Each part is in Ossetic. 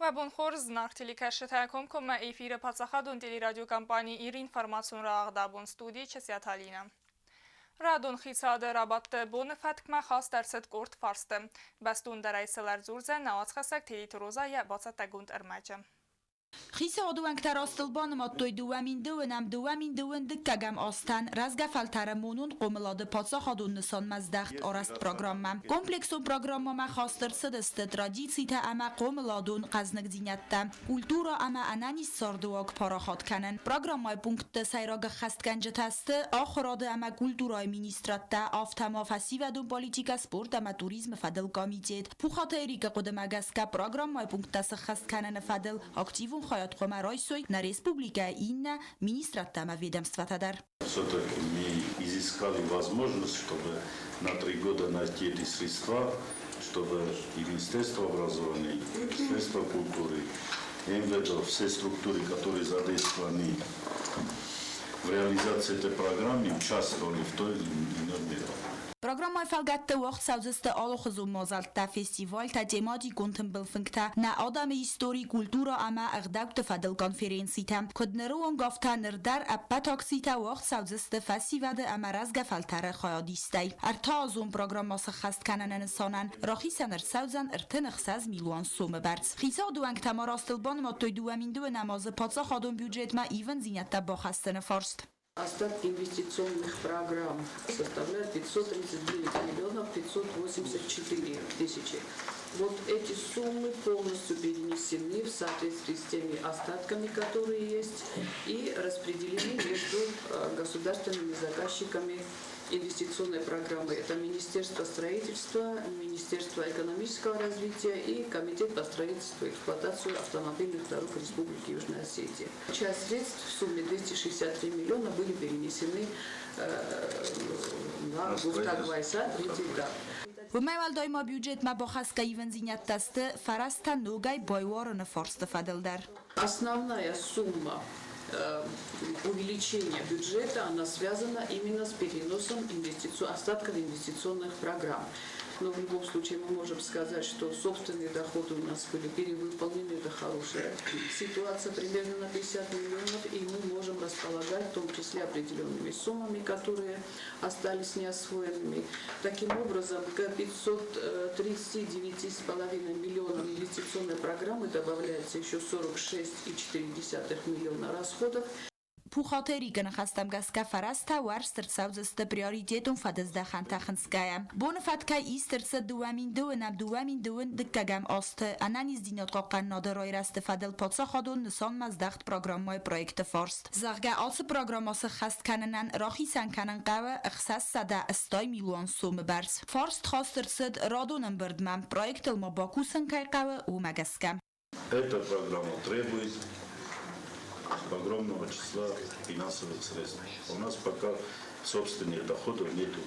Уӕ бон хорз, зынаргъ телекӕсджытӕ! Комкоммӕ эфиры паддзахадон телерадиокомпани «Ир» информацион рауагъд абон студийы Чысиаты Алинӕ. Радон хицауады рабадты боны фӕткмӕ хаст ӕрцыд къорд фарсты. Бӕстондӕрӕй сыл ӕрдзурдзӕн нӕ уацхӕссӕг Телиты Роза йӕ бацӕттӕгонд ӕрмӕджы. Хицауады уӕнгтӕ растыл банымадтой 2002-ӕм 2022-ӕм азтӕн рӕзгӕ фӕлтӕры монон хъомылады паддзахадон нысанмӕздӕхт арӕзт программӕ. Комплексон программӕмӕ хаст ӕрцыдысты традицитӕ ӕмӕ хъомыладон хъӕзныгдзинӕдтӕ, культурӕ ӕмӕ ӕнӕниз цардыуаг парахат кӕнын. Программӕйы пунктты сӕйраг ӕххӕстгӕнджытӕ сты ахуырады ӕмӕ культурӕйы министрадтӕ, афтӕ ма фӕсивӕдон политикӕ, спорт ӕмӕ туризмы фӕдыл комитет. Пухаты Эрикы хъуыдымӕ гӕсгӕ программӕйы пункттӕ сыххӕст кӕныны фӕдыл активон хайад хъуамӕ райсой нӕ республикӕйы иннӕ министрадтӕ ӕмӕ ведомствӕтӕ дӕр. Все-таки мы изыскали возможность, чтобы на 3 года найти эти средства, чтобы и Министерство образования, и Министерство культуры, МВД, все структуры, которые задействованы в реализации этой программы, участвовали в той или иной мере. Программӕйы фӕлгӕтты уагъд цӕудзысты алыхуызон мадзӕлттӕ, фестивальтӕ, тематикон тымбыл фынгтӕ, нӕ адӕмы истори, культурӕ ӕмӕ ӕгъдӕутты фӕдыл конференцитӕ. Куыд ныры онг, афтӕ ныр дӕр ӕппӕт акцитӕ уагъд цӕудзысты фӕсивӕды ӕмӕ рӕзгӕ фӕлтӕры хайадистӕй. Ӕртӕазон программӕ сыххӕст кӕныны нысанӕн рахицӕн ӕрцӕудзӕн 36 милуан сомы бӕрц. Хицауады уӕнгтӕ ма растыл банымадтой 2002 азы паддзахадон бюджетмӕ ивындзинӕдтӕ бахӕссыны фарст. Остатки инвестиционных программ составляют 539 миллионов 584 тысячи. Вот эти суммы полностью перенесены в соответствии с теми остатками, которые есть, и распределены между государственными заказчиками инвестиционной программы. Это Министерство строительства, Министерство экономического развития и Комитет по строительству и эксплуатацию автомобильных дорог Республики Южная Осетия. Часть средств в сумме 263 миллиона были перенесены на Гуфта-Гвайса, третий этап. Уымӕй уӕлдай ма бюджетмӕ бахӕсгӕ ивындзинӕдтӕ сты фӕрӕзтӕ ногӕй байуарыны фарсты фӕдыл дӕр. Основная сумма увеличения бюджета, она связана именно с переносом остатков инвестиционных программ. Но в любом случае мы можем сказать, что собственные доходы у нас были перевыполнены, это хорошая ситуация, примерно на 50 миллионов, и мы можем располагать в том числе определенными суммами, которые остались неосвоенными. Таким образом, к 539,5 миллионам инвестиционной программы добавляется еще 46,4 миллиона расходов. Пухаты Эрикы ныхӕстӕм гӕсгӕ фӕрӕзтӕ уӕрст ӕрцӕудзысты приоритетон фӕдыздӕхӕнтӕ хынцгӕйӕ. Боны фӕткӕй ист ӕрцыд 2002-ӕм 2022-ӕм азты ӕнӕниздзинад хъахъхъӕнынады райрӕзты фӕдыл паддзахадон нысанмӕздӕхт программӕйы проекты фарст. Зӕгъгӕ, ацы программӕ сыххӕст кӕнынӕн рахицӕн кӕнын хъӕуы 680 милуан сомы бӕрц. Фарст хаст ӕрцыд радон ӕмбырдмӕ, проектыл ма бакусын кӕй хъӕуы, уымӕ гӕсгӕ. Эта программа требует огромного числа финансовых средств. У нас пока собственных доходов нету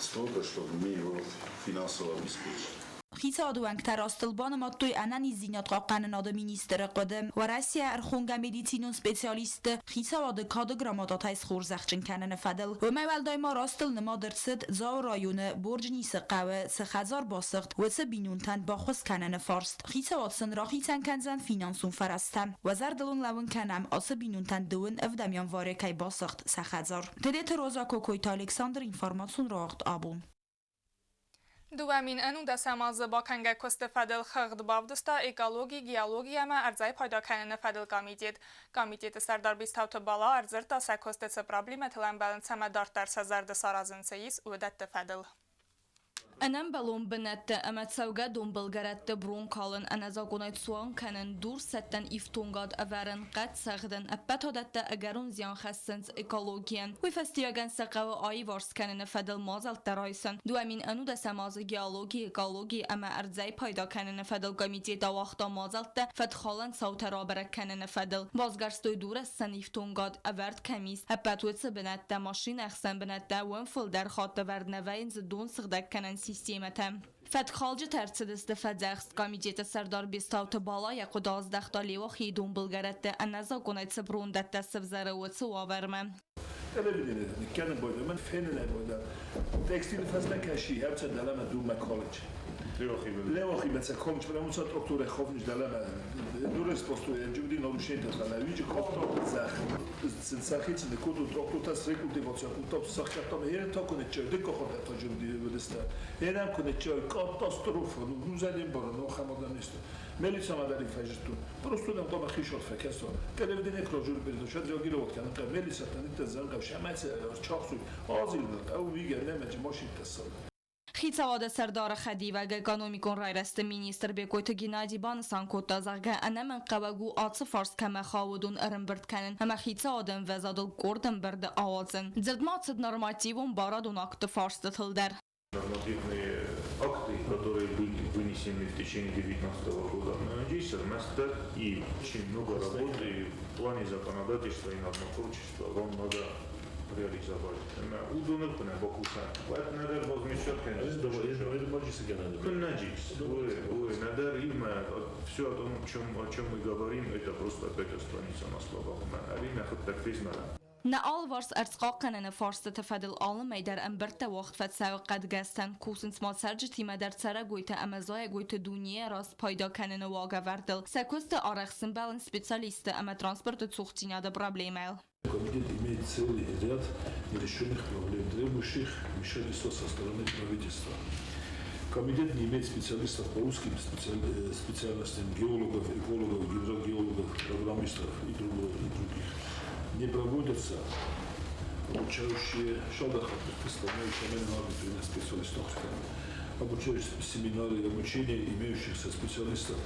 столько, чтобы мы его финансово обеспечили. Хицауады уӕнгтӕ растыл банымадтой ӕнӕниздзинад хъахъхъӕнынады министры хъуыды. Уӕрӕсе ӕрхонгӕ медицинон специалистты хицауады кады грамотатӕй схорзӕхджын кӕныны фӕдыл. Уымӕй уӕлдай ма растыл нымад ӕрцыд Дзауы районы Борджнисы хъӕуы цы хӕдзар басыгъд, уыцы бинонтӕн баххуыс кӕныны фарст. Хицауад сын рахицӕн кӕндзӕн финансон фӕрӕзтӕ. Уӕ зӕрдыл уын лӕууын кӕнӕм, ацы бинонтӕн дыууын ӕвдӕм январы кӕй басыгъд сӕ хӕдзар. Тедеты Роза, Кокойты Александр, информацион рауагъд абон. 2019 азы бакӕнгӕ куысты фӕдыл хыгъд бавдыста экологи, геологи ӕмӕ ӕрдзӕй пайда кӕныны фӕдыл комитет. Комитеты сӕрдар Бестауты Бала ӕрдзырдта сӕ куысты цы проблемӕтыл ӕмбӕлынц ӕмӕ дарддӕр сӕ зӕрды саразын цы ис, уыдӕтты фӕдыл. Ӕнӕмбӕлон бынӕтты ӕмӕ цӕугӕдон былгӕрӕтты брон калын, ӕнӕзакъонӕй цуан кӕнын, дурсӕттӕн ифтонгад ӕвӕрын, хъӕд цӕгъдын, ӕппӕт уыдӕттӕ ӕгӕрон зиан хӕссынц экологийӕн. Уый фӕстиуӕгӕн сӕ хъӕуы аиварс кӕныны фӕдыл мадзӕлттӕ райсын. 2019 азы геологи, экологи ӕмӕ ӕрдзӕй пайда кӕныны фӕдыл комитет ауагъта мадзӕлттӕ фӕткхалӕн цаутӕ рабӕрӕг кӕныны фӕдыл. Басгӕрстой дурӕссӕн ифтонгад, ӕвӕрд кӕм ис, ӕппӕт уыцы бынӕттӕ, машинӕхсӕн бынӕттӕ, уым фылдӕр хатт ӕвӕрд нӕ вӕййынц дон сыгъдӕг кӕнӕн системӕтӕ. Фӕткхалджытӕ ӕрцыдысты фӕдзӕхст комитеты сӕрдар Бестауты Бала йӕ хъуыды аздӕхта Леуахийы донбылгӕрӕтты ӕнӕзакъонӕй цы брондӕттӕ сӕвзӕры, уыцы уавӕрмӕ. Телевидение никкӕнӕ бойда, мӕн фенинӕ бойда. Текстили фӕстӕ каши хевца далама дума колледж. Левохи беца колледж, потому что доктор ховниш далама дурес посту ჯუდი ნორუშენთა ხალა ვიჯ კოპტო ზახ ცინცახიც ნეკუდუ დოქტორთას რეკულტივაცია კულტობს სახკატომ ერთა კონე ჩე დეკოხოდა თო ჯუდი ვდესტა ერამ კონე ჩე კატასტროფა ნუზალენ ბორო ნო ხამოდანისტო მელისა მადალი ფაჟტუ просто нам дома ხიშოთ ფეკესო ტელევიდენიე ქროჟური პერიდო შადრიოგილოვოთ კან ყე მელისა თან იტა ზანყავ შამაც ჩოხსუ აზილ აუ ვიგერ ნემეჯ მოშიტესო. Хицауады сӕрдары хӕдивӕг, экономикон райрӕзты министр Бекъойты Геннадий банысан кодта, зӕгъгӕ, ӕнӕмӕнгхъӕуӕг у ацы фарст кӕмӕ хауы, уыдон ӕрӕмбырд кӕнын ӕмӕ хицауады ӕмвӕзадыл къорд ӕмбырды ауадзын. Дзырд ма цыд нормативон барадон актты фарстытыл дӕр. Нормативные акты, которые были вынесены в течение 2019 года, на и очень много работы в плане законодательства и нормотворчества вам надо реализовать. Удобно Все о том, о чем мы говорим, это просто опять останется на словах. Нӕ алыварс ӕрдз хъахъхъӕныны фарстыты фӕдыл алы мӕй дӕр ӕмбырдтӕ уагъд фӕцӕуы хъӕдгӕстӕн, кусынц ма цӕрджытимӕ дӕр цӕрӕгойтӕ ӕмӕ зайӕгойты дунейӕ раст пайда кӕныны уагӕвӕрдыл. Сӕ куысты арӕх сымбӕлынц специалистты ӕмӕ транспорты цухдзинады проблемӕйыл. Комитет имеет целый ряд нерешенных проблем, требующих вмешательства со стороны правительства. Комитет не имеет специалистов по узким специальностям, геологов, экологов, гидрогеологов, программистов и других. Не проводятся обучающие обучающие семинары и обучение имеющихся специалистов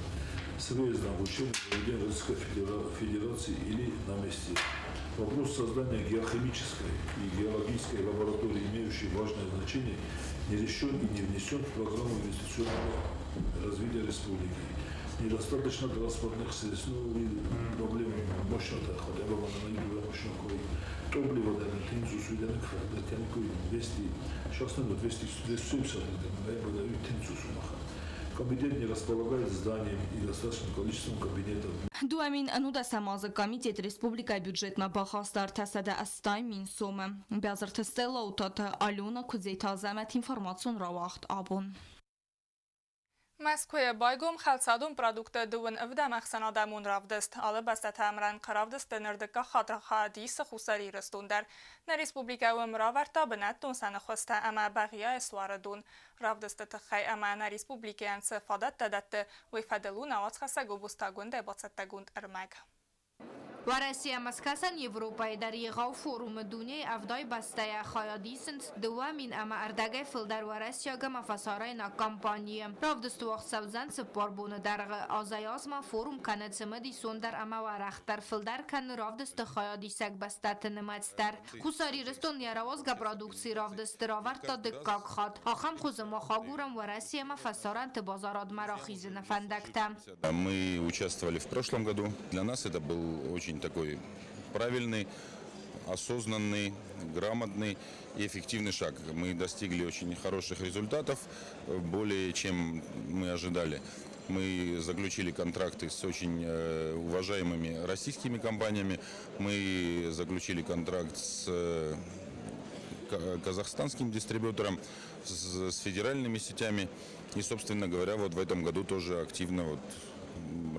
с выездом в учебное заведение Российской Федерации или на месте. Вопрос создания геохимической и геологической лаборатории, имеющей важное значение, не решен и не внесен в программу инвестиционного развития республики. Недостаточно транспортных средств, ну и проблемы мощно хотя бы топливо, 200 Комитет не располагает зданием и достаточным количеством кабинетов. 2019 азы комитет республикӕйы бюджетмӕ бахаста 380 000 сомы. Бязырты Стелла, Утаты Алена, Куыдзеты Азӕмӕт, информацион рауагъд «Абон». Мӕскуыйы байгом хӕлцадон продуктты 27-ӕм ӕхсӕнадӕмон равдыст. Алы бӕстӕты ӕмрӕнхъ равдысты ныр дыккаг хатт хайад исы Хуссар Ирыстон дӕр. Нӕ республикӕ уым равӕрдта бынӕттон сӕны хуызтӕ ӕмӕ Бӕгъиайы суары дон. Равдысты тыххӕй ӕмӕ нӕ республикӕйӕн цы фадӕттӕ дӕтты, уый фӕдыл у нӕ уацхӕссӕг Гобозты Агуындӕйы бацӕттӕгонд ӕрмӕг. Уӕрӕсе ӕмӕ Скӕсӕн Европӕйы дӕр егъау форумы дунейы 70 бӕстӕйӕ хайад исынц 2,5 минӕй фылдӕр уӕрӕсейаг ӕмӕ фӕсарӕйнаг компанийы. Равдыст уагъд цӕудзӕн 4 боны дӕргъы. Азӕй-азмӕ форум кӕны цымыдисондӕр ӕмӕ уӕрӕхдӕр, фылдӕр кӕны равдысты хайадисӕг бӕстӕты нымӕц дӕр. Хуссар Ирыстон йӕ рауадзгӕ продукци равдысты равӕрдта дыккаг хатт. Ахӕм хуызы мах агурӕм Уӕрӕсе ӕмӕ фӕсарӕнты базарадмӕ рахизыны фӕндӕгтӕ. Мы участвовали в прошлом году. Для нас это был очень такой правильный, осознанный, грамотный и эффективный шаг. Мы достигли очень хороших результатов, более чем мы ожидали. Мы заключили контракты с очень уважаемыми российскими компаниями. Мы заключили контракт с казахстанским дистрибьютором, с федеральными сетями. И, собственно говоря, вот в этом году тоже активно вот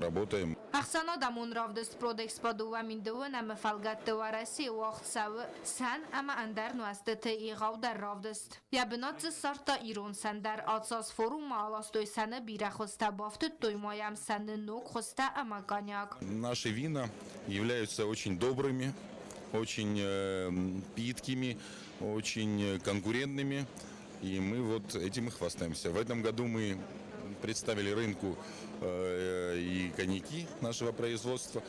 работаем. Ӕхсӕнадӕмон равдыст Продэкспо 2020-ӕмы фӕлгӕтты Уӕрӕсейы уагъд цӕуы сӕн ӕмӕ ӕндӕр нуӕзтыты егъаудӕр равдыст. Йӕ бынат дзы ссардта ирон сӕн дӕр. Ацы аз форуммӕ аластой сӕны бирӕ хуызтӕ, бафтыдтой ма йӕм сӕны ног хуызтӕ ӕмӕ коньяк. Наши вина являются очень добрыми, очень питкими, очень конкурентными. И мы вот этим и хвастаемся. В этом году мы представили рынку и коньяки нашего производства.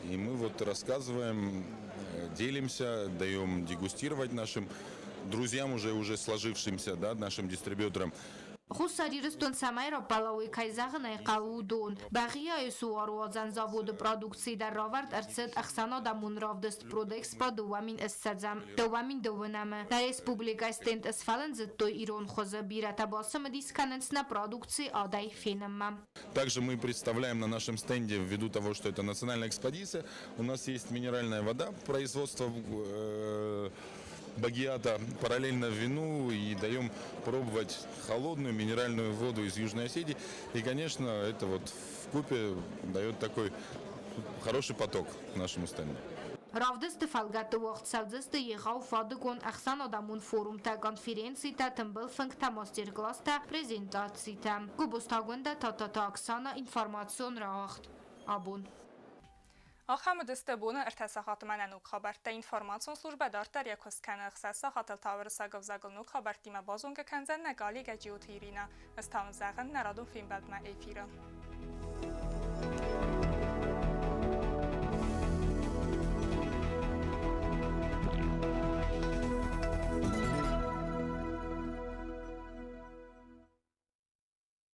И мы вот рассказываем, делимся, даем дегустировать нашим друзьям, уже сложившимся, да, нашим дистрибьюторам. Хуссар Ирыстон цӕмӕй раппӕла, уый, кӕй зӕгъын ӕй хъӕуы, уыдон. Бӕгъиайы суаруадзӕн заводы продукци дӕр равӕрд ӕрцыд ӕхсӕнадӕмон равдыст Продэкспо 2020-ӕм, 2002-ӕмы. Нӕ республикӕйы стенд сфӕлындзыдтой ирон хуызы, бирӕтӕ бацымыдис кӕнынц нӕ продукци адӕй фенынмӕ. Также мы представляем на нашем стенде, ввиду того, что это национальная экспозиция, у нас есть минеральная вода производства Багиата, параллельно вину и даем пробовать холодную минеральную воду из Южной Осетии. И, конечно, это вот вкупе дает такой хороший поток нашему стенду. Равдысты фӕлгӕтты уагъд цӕудзысты егъау фадыгон ӕхсӕнадӕмон форумтӕ, конференцитӕ, тымбыл фынгтӕ, мастер-класстӕ, презентацитӕ. Гобозты Агуындӕ, Тадтаты Оксана, информацион рауагъд. Абон. Ахӕм уыдысты боны ӕртӕ сахатмӕ нӕ ног хабӕрттӕ. Информацион службӕ дарддӕр йӕ куыст кӕны. Ӕхсӕз сахатыл та уырыссаг ӕвзагыл ног хабӕрттимӕ базонгӕ кӕндзӕн нӕ коллегӕ Джиоты Иринӕ. Ӕз та уын зӕгъын нӕ радон фембӕлдмӕ эфиры.